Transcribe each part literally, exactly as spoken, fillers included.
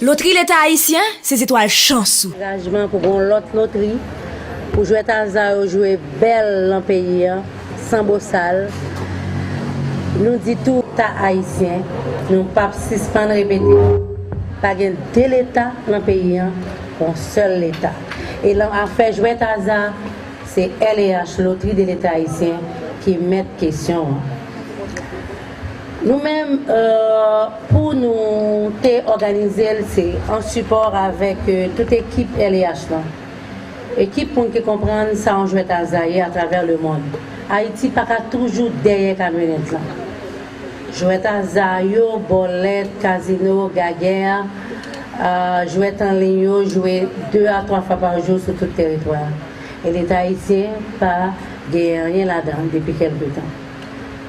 Lotri Leta Ayisyen, se zetwal chans ou. Angajman pou gon lòt lotri, pou jwèt aza yo jwe bèl nan peyi an, san bosal. Nou di tou, Leta ayisyen, nou p ap sispann repete, pa gen de Leta nan peyi an, gon sèl Leta. E nan afè jwèt aza, se L E H, Lotri de Leta Ayisyen, ki mèt kesyon an. Nou menm, euh, pou nou te òganize l, se an sipò avèk, euh, tout ekip L E H lan. Ekip moun ki konprann sa yon jwèt aza ye atravè lemonn. Ayiti pa ka toujou dèyè kamyonèt lan. Jwèt aza yo, bòlèt, kazino, gagè, euh, jwèt an liy yo jwe de a twa fwa pa jou sou tout teritwa a. E Leta ayisyen pa genyen anyen ladan depi kèlke tan.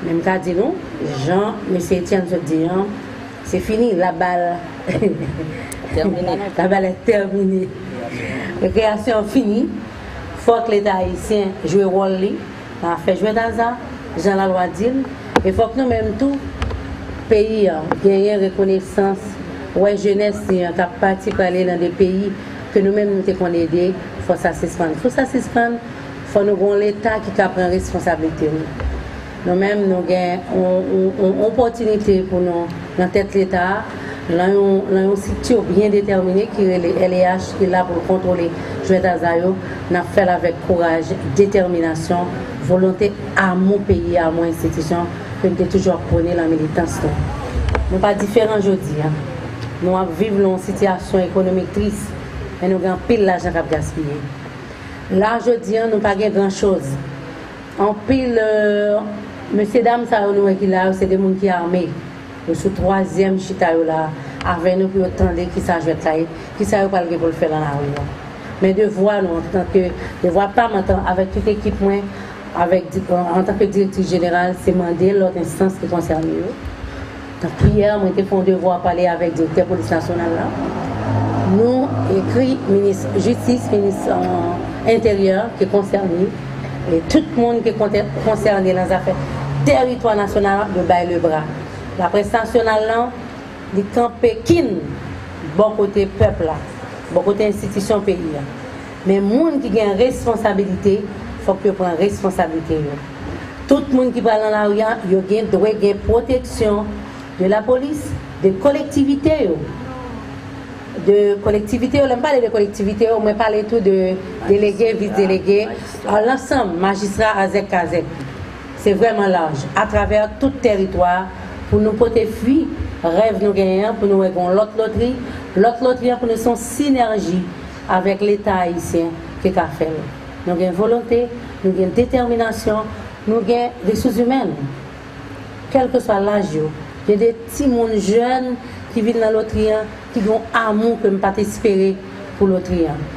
Men m ka di nou, jan mesye Etienne sot di an, se fini, la balle, Tèmine. La balle est terminée. Rekreyasyon an fini. Fòk Leta ayisyen jwe wòl li nan afè jwèt aza, jan lalwa di l. E fòk nou menm tou, peyi an genyen rekonesans, wè jenès li an k ap pati prale nan de peyi ke nou menm nou te konn ede, fò sa sispann. Fò sa sispann, fò nou gen yon Leta ki ka pran responsablite li. Nou menm, nou gen yon, yon, yon opòtinite pou nou nan tèt Leta a, nan yon, nan yon estrikti byen detèmine ki rele L E H, ki la pou l kontwole jwèt aza yo. N ap fè l avèk kouraj, detèminasyon, volonte, amou peyi, amou enstitisyon ke n te toujou ap pwone nan militans nou. Nou pa diferan jodi a. Nou ap viv nan yon sitiyasyon ekonomik tris, men nou gen anpil lajan k ap gaspiye. La, jodi a, nou pa gen gran choz. Anpil, euh, mesye dam sa yo nou wè ki la yo, se de moun ki ame. Yo sou twazyèm chita yo la avè nou pou yo tande kisa jwèt la ye, kisa yo pral gen pou l fè nan lari an. Men devwa nou, antanke devwa pa m, antan, avèk tout ekip mwen, avèk di- an- antanke direktris jeneral, se mande lòt enstans ki konsène yo. Tank yè, mwen te fè yon devwa pale avèk direktè polis nasyonal la. Nou ekri minis jistis, minis, euh, enteryè ki konsène, e tout moun ki konte- konsène nan zafè teritwa nasyonal, yo bay lebra. Laprès nasyonal lan, li kanpe kin bò kote pèp la, bò kote enstitisyon peyi a. Men moun ki gen responsabilite, fòk yo pran responsabilite yo. Tout moun ki pral nan lari a, yo gen dwe gen pwoteksyon de lapolis, de kolektivite yo. De kolektivite yo, lè m pale de kolektivite yo, mwen pale tou de delege, vis delege, lansanm majistra, azèk, kazèk. Se vrèman laj, atravè tout teritwa, pou nou pote fwi rèv nou genyen an, pou nou wè gen yon lòt lotri. Lòt lotri an pou nou se yon sinèji avèk Leta ayisyen ki ka fè l. Nou gen volonte, nou gen detèminasyon, nou gen resous imèn. Kèlkeswa laj yo, gen de timoun jèn ki vin nan lotri an, ki gen yon amou ke m pa t espere pou lotri an.